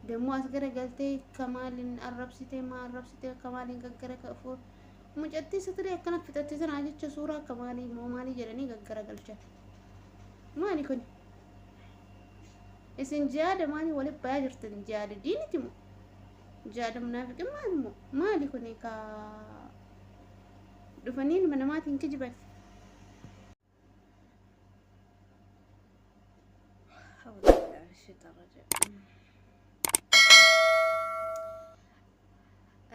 Dammoo as garagaltee Kamaaliin arrabsitee maa arrabsitee Kamaaliin gaggara mucattii satirii akkana fixatte tanaa jecha suuraa Kamaalii moo maalii jedhanii gaggaragalchan. Maali kun? Isin jihaada maalii walitti bayaa jirtan? Jihaada diiniti moo? Jihaada munaafiqummaa moo? Maali kun ka dhufanii ilma namaatiin kijiban?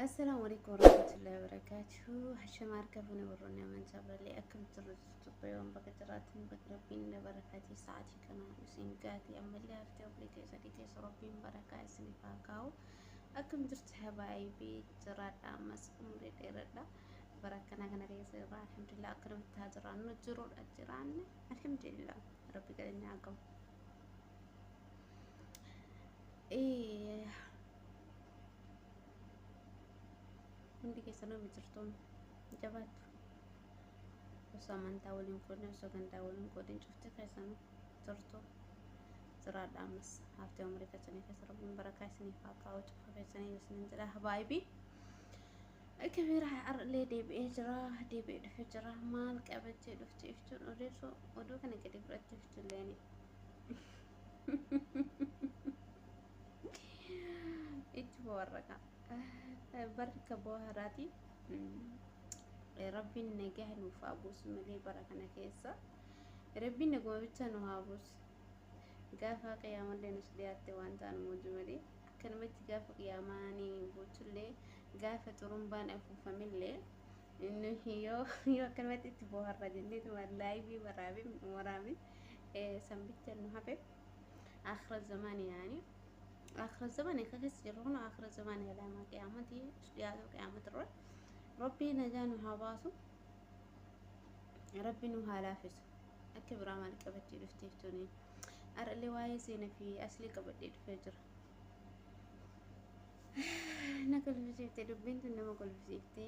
Assalaamu alaikum warahmatullahi wabarakatuh. Hashama harka fuune warroonni amantaa birallee akkam jirtu Itoophiyaa bakka jiraatan bakka rabbiin barakaatii sa'aatii kana isin gaati ammallee haftee obbolee keessanii keessa rabbiin barakaa isiniif haa kaa'u. Akkam jirtu habaayibii jiraadha ammas umurii dheeradha. Bara akkanaa kana keessa irraa alhamdulillah akka namatti haa jiraannu jiruudha jiraanne alhamdulillah rabbi galanni haa gahu. Hundi keessanuu jirtuun jabaattu. Osoo amantaa waliin qoodin osoo gandaa waliin qoodin cufti keessanuu jirtu jiraadha ammas haftee umurii keessanii keessa rabbiin barakaa isiniif haa kaa'u cufa keessanii isiniin jedha habaayibii. Kabiira har'allee deebi'ee jira deebi'ee dhufee jira maal qabattee dhufte iftuun odeessuu oduu kana gadi fudhatte iftuulleeni. Itti bohaarra barri ka bohaaraati. Rabbiin nagaa nuuf haa buusu malee bara kana keessa rabbiin naguma bicha nu haa buusu. Gaafa qiyaamallee nus dhiyaatte waan ta'an mooju malee akkanumatti gaafa qiyaamaanii buutullee gaafa xurumbaan afuufamillee nuyi yoo yoo akkanumatti itti bohaarra jenneetuma laayivii waraabee waraabee sanbicha nu hafe akhira zamaanii yaani akhira zamaanii akka keessa jirru kun akhira zamaanii alaamaa qiyaamati dhiyaatu qiyaamati rabbii najaa nu haa baasu rabbi nu haa laafisu akka biraa maal qabattee dhufteef tuni har'allee waa'ee seenaa fi aslii qabadhee dhufee jira. Na kolfisiifte dubbiin tun nama kolfisiifte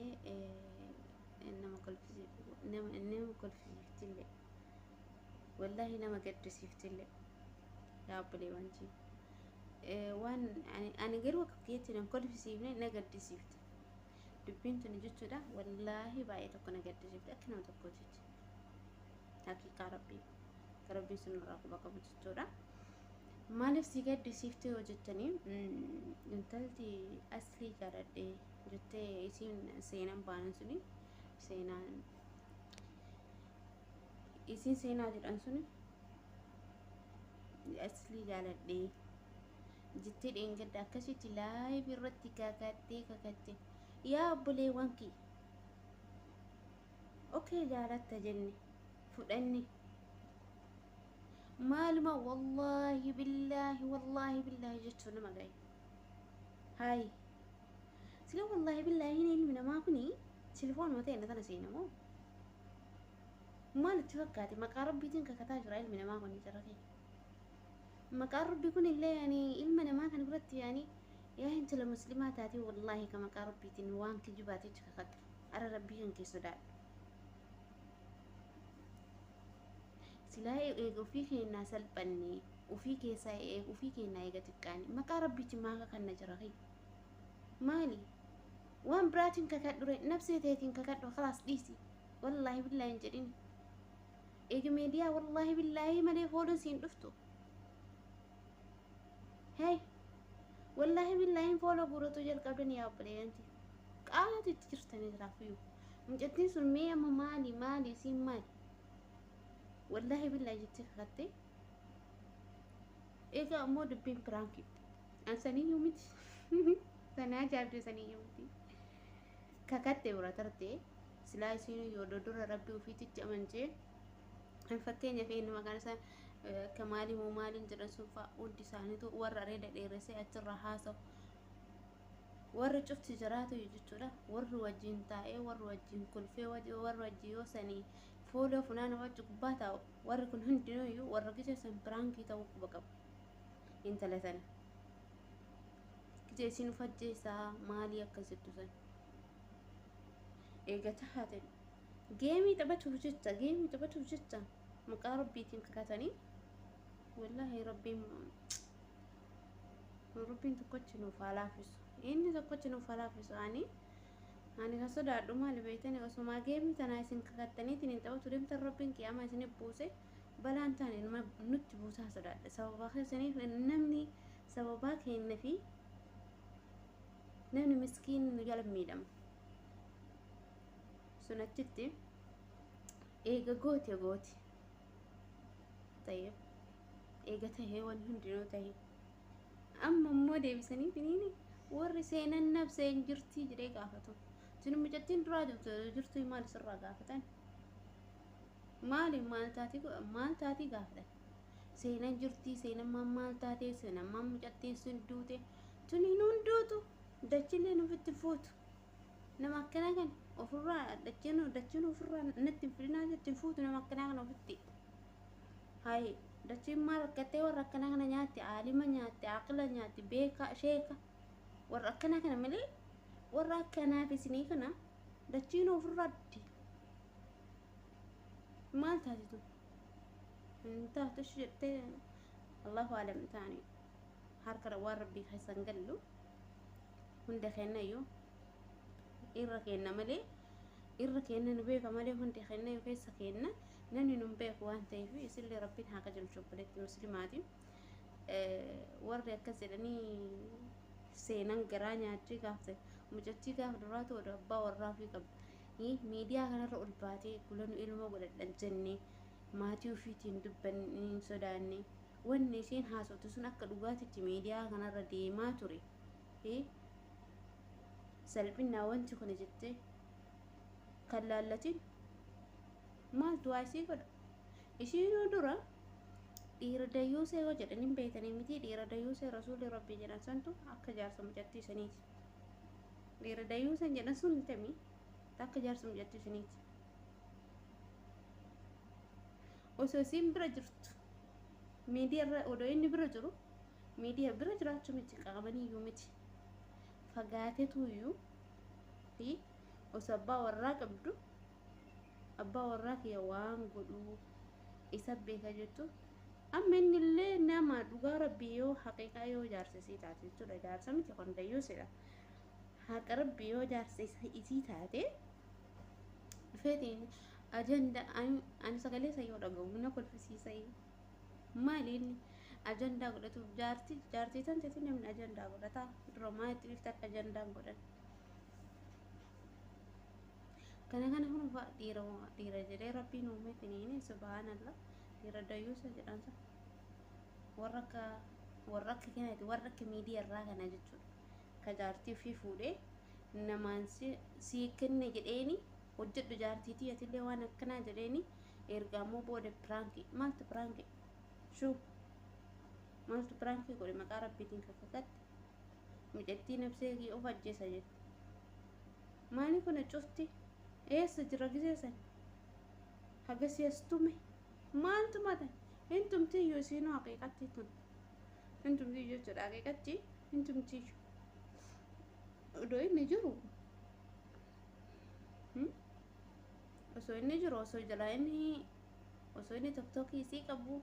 nama kolfisiifte nama kolfisiiftillee wallaahi nama gaddisiiftillee yaa obboleewwan waan ani garuu akka keetti nan kolfisiifne na gaddisiifte dubbiin tun jechuudha wallaahi baay'ee tokko na gaddisiifte akka nama tokkootitti haqiiqaa rabbii rabbiin sun irraa quba qabu jechuudha. Maaliif si gaddisiifte yoo jettanii intalti aslii jaaladhe jettee isiin seenaan baanan suni seenaan isiin seenaa jedhan suni aslii jaaladhe jettee dheengadda akkasitti laayivii irratti kakattee kakatte yaa obboleewwan kee okee jaalatta jenne fudhanne maaluma wallaahi billaahi wallaahi billaahi jechuun nama gahe hayi sila wallaahi billaahi ilmi namaa kuni silfoonuma ta'e na tana seenamoo maal itti fakkaate maqaa rabbiitiin kakataa jira ilmi namaa kun jira kee maqaan rabbii kun illee yaani ilma namaa kana biratti yaani yaa intala muslimaa taatee wallaahi ka maqaa rabbiitiin waan kijibaatechi kakadhu ara rabbii kan kee sodaadhu silaa eega ofii keenyaa salphanne ofii keessaa eega ofii keenyaa eega xiqqaanne maqaa rabbiitiin maa kakanna jira kee maali waan biraatiin kakadhu ree nafsee teetiin kakadhu khalaas dhiisi wallaahi billaahi hin jedhini eega meediyaa wallaahi billaahi malee fooluun siin dhuftu hey wallaahi billaahi fooloo guuratuu jalqabdan yaa obboleeyyanti qaanatu itti jirtanii jiraafuyyuu mucattiin sun mee amma maali maali isiin maali wallaahi billaahi jettee kakattee egaa ammoo dubbiin piraankii an saniyyuu miti sanaa ajaa'ibde saniyyuu miti kakatte bira tarte silaa isiin yoo dura rabbi ofiititti amantee an fakkeenyaaf eenyu maqaan isaa akka maalii moo maaliin jedhan sun fa'a hundi isaaniitu warra areeda dheeressee achirraa haasa'u warri cufti jiraatu jechuudha warri wajjin taa'ee warri wajjin kolfee warri wajjin yoo sanii fooloo funaana achi gubbaa taa'u warri kun hundinuyyuu warra gisa san piraankii ta'uu quba qabu intala sana gisa isin ufajjeessaa maalii akkas jettu san eega taate geemii taphachuuf jecha geemii taphachuuf jecha maqaa rabbiitiin kakatanii wallaahi rabbiin Rabbiin tokkochi nuuf haa laaffisu. Inni tokkochi nuuf haa laaffisu. Ani kan sodaadhu maali beektani? Osumaa geemii tanaa isin kakattaniitiin hin taphatu deemtan, Rabbiin qiyaamaa isin buuse balaan taane nutti buusaa sodaadha. Sababaa keessaniif namni, sababaa keenya fi namni miskiin nu jala miidhama. Sun achitti eega goote goote ta'eef, eega tahee wanni hundinuu tahee, amma immoo deebisanii finiini warri seenan nabsee hin jirtii jedhee gaafatu. Isin mucattiin duraa jirtu maal isirraa gaafatan? Maali, maal taatii, maal taatii gaafatan? Seenan jirtii, seenan maal taatee, seenan maal, mucattiin sun duute, tuni nuun duutu, dachilee nufitti fuutu. Nama akkanaa kana ofirraa dachiin ofirraa natti hin fidinaa jetti, hin fuutu nama akkanaa kana ofitti. Hayi, dachiin maal rakkattee warra akkanaa kana nyaatti? Aalima nyaatti, aqila nyaatti, beekaa, sheeka, warra akkanaa kana malee, warra akkanaaf isinii kana dachiin ofirraa diddi. Maal taasitu? Hin taatu jettee, Allahu alam taani harka waan Rabbii keessa hin gallu. Hunda kennayyuu irra kenna malee, irra kenna nu beeka malee, hundi kennayyuu keessa kenna namni nu beeku waan ta'eef, isillee Rabbiin haa qajeelchu. Obboleetti muslimaati, warri akkas jedhanii seenan garaa nyaachii gaafte mucattii gaafa duraatu oduu abbaa warraa ofii qabdi miidiyaa kanarra ol baatee gulanu ilmoo godhadhan jennee maatii ofiitiin dubbanne hin sodaanne. Wanni isheen haasoftu sun akka dhugaatitti miidiyaa kanarra deemaa ture. Salphinnaa wanti kun jettee kan laallatin maaltu waa isii godha? Ishiinuu dura dhiira dayyuusee yoo jedhanii beekanii miti, dhiira dayyuusee Rasuulli Rabbii jedhan santu akka jaarsa mucattii saniiti. Dhiira dayyuuseen jedhan sun tami akka jaarsa mucattii saniiti. Osoo isiin bira jirtu miidiyaa irra, odoo inni bira jiru miidiyaa bira jiraachuu miti, qaamaniyyuu miti, fagaatetuyyuu fi osoo abbaa warraa qabdu, abbaa warraa kiyya waan godhuu isa beeka jettu. Amma inni illee nama dhugaa Rabbii yoo haqiiqaa yoo jaarsa isii taate jechuudha, jaarsa miti kun, dayyuusidha, haqa Rabbii yoo jaarsa isii taate dhufeetiin ajanda ani sagalee isa yoo dhagahu na kolfisiisa. Maali inni ajandaa godhatuuf? Jaartii tan teeti namni ajandaa godhata dura maa itti dhifte akka ajandaan godhan kana kana kun dhiira dhiira jedhee Rabbiin uume finiini. Subhaanallah, dhiira dayyuusa jedhansa warra akka kanaati, warra akka miidiyaa irraa kana jechuudha. Ka jaartii ofii fuudhee namaan sii kenne jedheeni hojjedhu, jaartiitii atillee waan akkanaa jedheeni, ergaa immoo booda prank. Maaltu prank shuu, maaltu prank godhe? Maqaa Rabbiitiin kakakatte, mucattii nabsee of ajjeesa jette. Maali kuna cufti? Eessa jira giseesan hagasii as tume? Maaltu mata hin tumtiyyuu? Isiinuu haqiiqatti tun hin tumtiyyuu jechuudha, haqiiqatti hin tumtiyyuu. Odoo inni jiru, osoo inni jiru, osoo jalaa inni, osoo inni TikTokii isii qabu,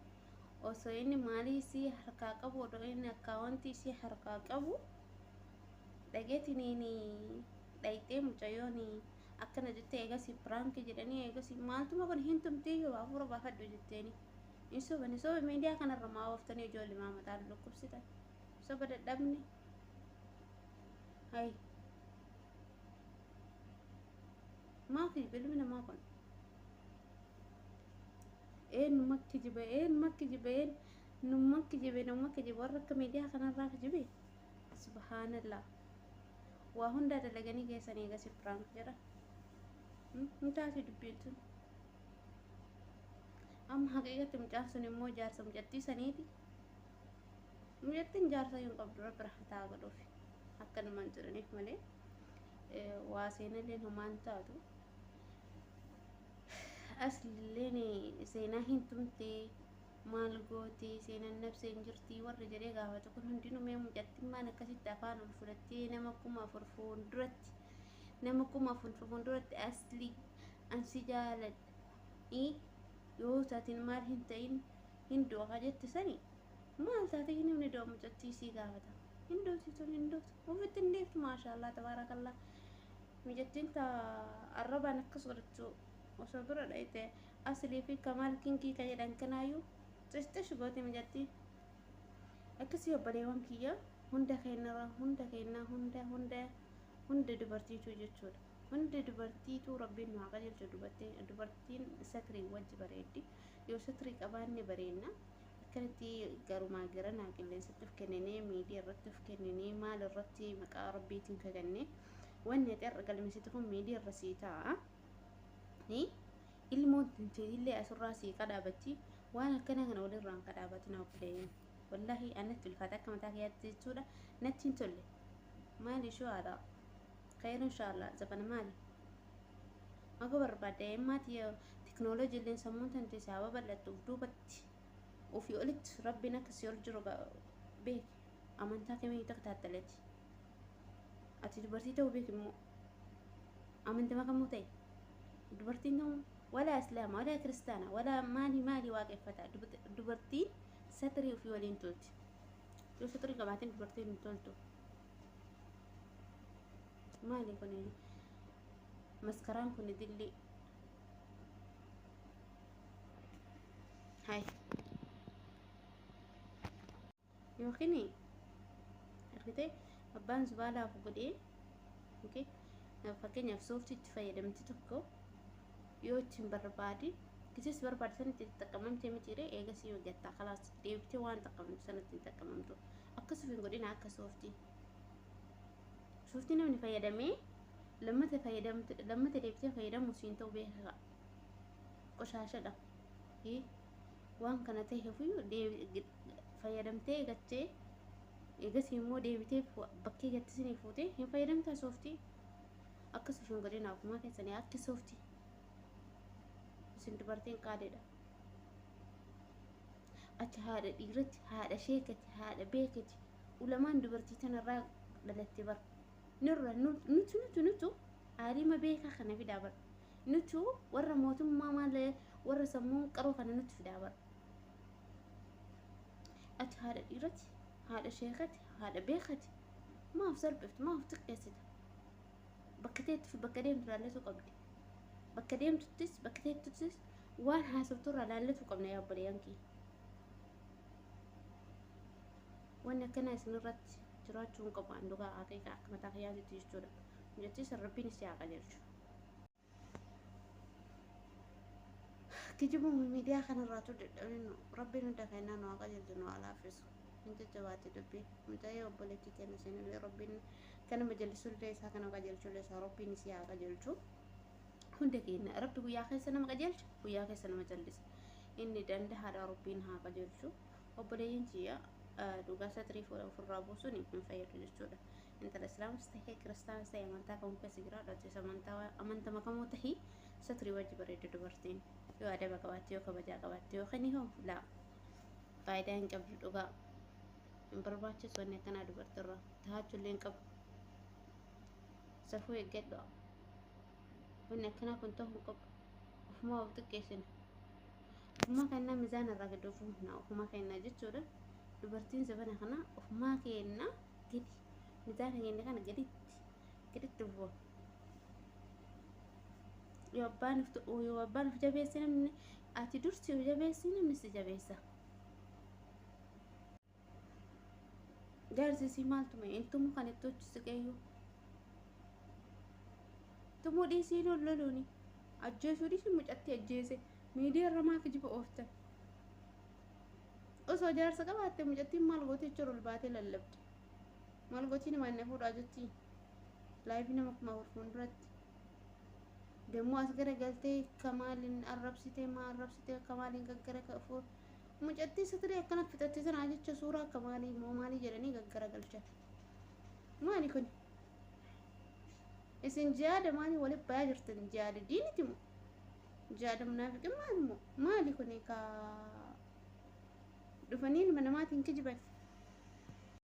osoo inni maalii isii harkaa qabu, odoo inni akkaawwantii isii harkaa qabu dhageetiniin dhayxee mucayyoon akkana jettee, eegasii prank jedhanii, eegasii maaltuma kun hin tumtiyyuu, hafuura baafadhu jetteeni. Hin sobani, soba miidiyaa kanarra maa ooftanii? Ijoollee maa mataa dhukkubsitan? Soba dadhabne. Hay, maa kijiba ilmi namaa kun? Eenyuma kijiba, eenyuma kijiba, eenyuma kijibe, nama kijiba, warra akka miidiyaa kanarraa kijibe. Subhaanallah, waa hundaa dalaganii keessanii eegasi prank jedha. Hin taate dubbiin tun. Amma haqiiqatti mucaan sun immoo jaarsa mucattii saniiti. Mucattiin jaarsa hin qabdu, Rabbi rahmataa godhuuf akkanumaan jedhaniif malee waa seenalleen homaan taatu. Aslilleen seenaa hin tumtee, maal gootee, seenaan nabsee hin jirtii warri jedhee gaafatu kun hundinuu, mee mucattiin maan akkasitti afaan ol fudhattee nama 4000 fuulduratti, nama 4000 fuulduratti "Aslii, ansi jaaladha, yoo taatiin maal hin ta'in hin du'a" jette sani maal taatee? Namni du'a mucattii isii gaafata. Hin duuti tun hin duutu. Ofitti hin deeftu maashaallah tabaarakallah. Mijattiin ta arrabaan akkas godhattu osoo bira dhayite aslii fi kamaal kinkii ka jedhan kanaayyuu xishxish gooti mijattiin. Akkasii obboleewwan kiyya hunda keenyarra hunda keenya hunda hunda hunda dubartiitu jechuudha. Hunda dubartiitu rabbiin nu haa qajeelchu dubartiin satrii wajji bareeddi. Yoo satrii qabaanne bareenna. Akkanatti garumaa garanaa qilleensatti of kenninee miidiyaa irratti of kenninee maal irratti maqaa rabbiitiin kaganne wanni ati har'a galmeessitu kun miidiyaa irra sii taa'a. Ilmoon tinteetillee asirraa sii qadhaabatti waan akkana kana walirraan qadhaabatina obboleeyyan. Wallaahi anatti ulfaata akka mataa kiyyaatti jechuudha natti hin tolle. Maali ishoo haadha? Khayr inshaallah zabana maali? Akka barbaadde ammaati teknooloojii illee sammuun tante isaa babal'attuuf duubatti ofii olitti rabbiin akka si ol jiru beeki. Amantaa kamii takataattaleeti. Ati dubartii ta'uu beeki immoo. Amantii kamuu ta'e. Dubartiin ta'uu walaa islaama walaa kiristaana walaa maali maali waaqeffata. Dubartiin satrii ofii waliin tolti. Yoo satrii qabaatiin dubartiin hin toltu. Maali kun maskaraan kun dilli. Hai. Yookiin argitee abbaan zubaalaaf godhee okay fakkeenyaaf sooftii itti fayyadamti tokko yoo ittiin barbaade gisis barbaade sanatti itti xaqqamamtee mitiire eegasii hojjettaa kalaas deebitee waan xaqqamamtu sanatti hin xaqqamamtu akkasuma hin godhina akka sooftii sooftii namni fayyadamee lammata fayyadamte lammata deebitee fayyadamu siin ta'u beekaa qoshaashadha waan kana ta'eefiyyuu fayyadamtee eegattee eegasii immoo deebitee bakkee gattisinii fuutee hin fayyadamtaa sooftii akkasuma hin godhina ofumaa keessanii akka sooftii isin dubartiin qaaliidha. Achi haadha dhiiratti haadha sheekati haadha beekati ulamaan dubartii tanarraa dhalatte bara nurra nutu nutu nutu aalima beekaa kana fidaa bara nutu warra mootummaa maal warra sammuu qaroo kana nutti fidaa bara. Ati haadha dhiiratti haadha sheekati haadha beekati maaf salphiftu maaf xiqqeessita bakka teettu fi bakka deemtu laallatu qabdi. Bakka deemtuttis bakka teettuttis waan haasoftu irraa laallatu qabna yaa obboleeyyan kiyya. Wanni akkanaa isin irratti jiraachuu hin qabu an dhugaa haqiiqa akka mataa kiyyaatitti jechuudha. Jechi san rabbiin isii haa qajeelchu. Kijibuma miidiyaa kanarraatu dadhabinu rabbiin hunda kennaa nu haa qajeelchu nu haa laaffisu. Hin jajjabaate dubbiin mucayyoo obboleettii keenya isinillee rabbiin kanuma jallisullee isaa kana qajeelchullee isaa rabbiin isii haa qajeelchu. Hunda keenya rabbi guyyaa keessa nama qajeelcha guyyaa keessa nama jallisa. Inni dandahaadha rabbiin haa qajeelchu. Obboleeyyiin kiyya dhugaa satrii ofirraa buusuun hin fayyadu jechuudha. Intala islaamas tahee kiristaanas ta'e amantaa kamuu keessa jiraadhu atis amantaa amantama kamuu tahii satrii wajji bareeddu dubartiin yoo adaba qabaatte yoo kabajaa qabaatte yoo kani hoo laa faayidaa hin qabdu dhugaa hin barbaachisu wanni akkanaa dubartirra tahaachullee hin qabu safuu eeggadhu wanni akkanaa kun ta'uu hin qabu ofumaa of xiqqeessina ofumaa kennaa mizaana irraa gadi ofumaa ofumaa kennaa jechuudha dubartiin zabana kana ofumaa kennaa gadi mizaana keenya kana gaditti gaditti bu'a yoo abbaan yoo abbaan of jabeesse namni ati dursi yoo jabeesse namni si jabeessa. Jaarsi isii maal tume hin tumu kan itti hojjisu qeeyyuu. Tumuu dhiisii lololuuni. Ajjeesuu dhiisii mucatti ajjeese. Miidiyaa irra maa kijiba ooftan. Osoo jaarsa qabaatte mucattiin maal gootee jechuun ol baatee lallabdi. Maal gootii namaan na fuudhaa jetti. Laayifii nama 4000 fuulduratti. Demmoo as gara galtee kamaaliin arrabsitee maa arrabsitee kamaaliin gaggara fuudh. Mucattii satirii akkana fixatte tanaa jecha suuraa kamaalii moo maalii jedhanii gaggara galchan. Maali kun? Isin jihaada maalii walitti bayaa jirtan? Jihaada diiniti moo? Jihaada munaafiqummaa moo? Maali kun ka dhufanii ilma namaatiin kijiban?